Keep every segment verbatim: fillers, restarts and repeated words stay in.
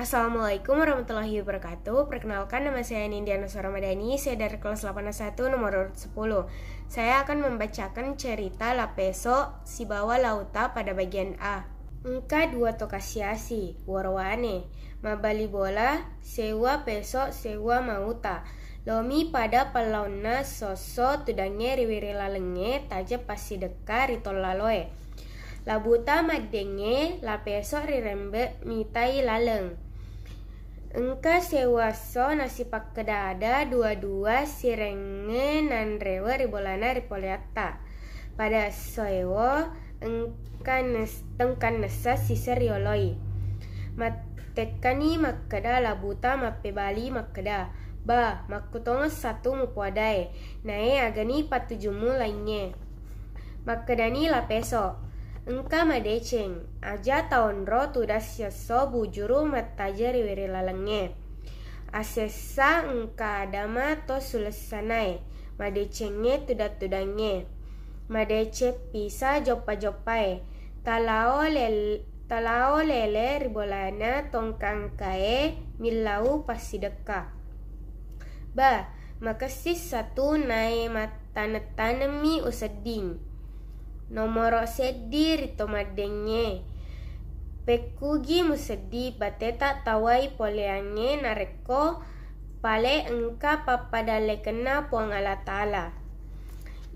Assalamualaikum warahmatullahi wabarakatuh. Perkenalkan, nama saya Nindiana Suramadani. Saya dari kelas delapan A satu, nomor urut sepuluh. Saya akan membacakan cerita La Peso sibawa La Uta pada bagian A. Engka dua to kasiasi, worowane, mabbali bola, seuwa peso, seuwa mauta. Lomi pada pallaonna sosso tudangnge ri wiri lalengnge, taje passidekka ri tollaloe. La Buta maddengnge, La Peso rirembe mitai laleng. Engka seuwa esso nasipakkeda-ada dua-dua sirengnge nanrewe ri bolana ri poleatta. Pada esso ewo engka nes-, tengkannessa siseng rioloi. Mattekkani makkeda La Buta mappebali makkeda, "Ba, makkutongeng satu mupoadae, nae agani pattujummu laingnge?" Makkedani La Peso, "Engka madeceng, aja taonro tudang siesso bujuru mattaja ri wiri lalengnge. Asessa engka adama to sulessanae, madecengnge tudang-tudangnge. Madeceng pisa joppa-joppae. Talao lel-, talao lele ri bolana tongkangkae millau passidekka. Ba, makessing satu nae mattaneng-tanemmi usedding. Nomoro seddi ri to maddengnge. Pekkugi museddi bateta tawai poleangnge narekko pale engka pappadallekenna Puang Allah Taala.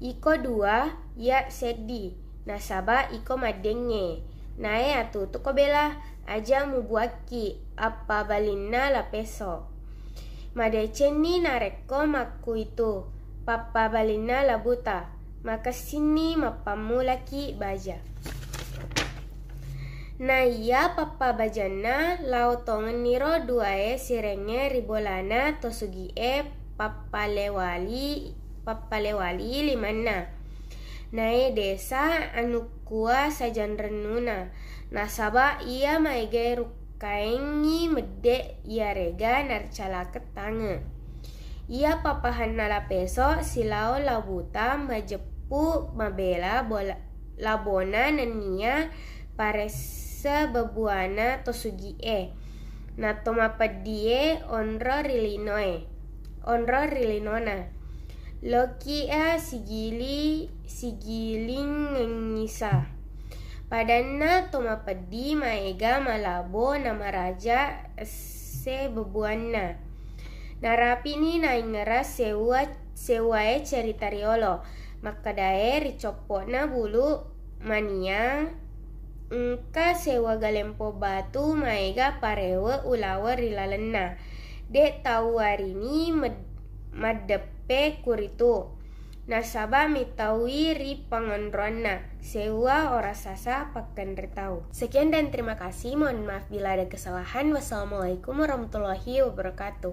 Iko dua, iya seddi, nasaba iko maddengnge. Nae atutuko bela, aja mubuakki, appabalinna La Peso. Madecenni narekko makkuitu, pappabalinna La Buta. Makessinni mappammulaki baja." Naiya pappabajanna, lao tongenniro duae sirengnge ri bolana to sugi'e pappalewali, pappalewali limanna. Nae desa anukkua sajanrennuna, nasaba iya maegae rukkaengngi medde iyarega naricalakeng tange. Iya pappahanna La Peso silao La Buta majeppu mabela bola, labona nennia paresse bebuana to sugi'e. Na to mapeddie onro ri linoe, onro ri linona. Loki'a sigili-, sigilingengngisa. Padanna to mapeddi maega malabo namaraja esse bebuanna. Narapini naingera seuwa-, seuwae cerita riolo. Makkedae ri coppo'na bulu mania engka seuwa galempo batu maega parewe ulaweng ri lalenna. De tau warini med-, maddeppe kuritu. Nasaba mitaui ri pangonroanna seuwa ora sasa pakkenre tau. Sekian dan terima kasih. Mohon maaf bila ada kesalahan. Wassalamualaikum warahmatullahi wabarakatuh.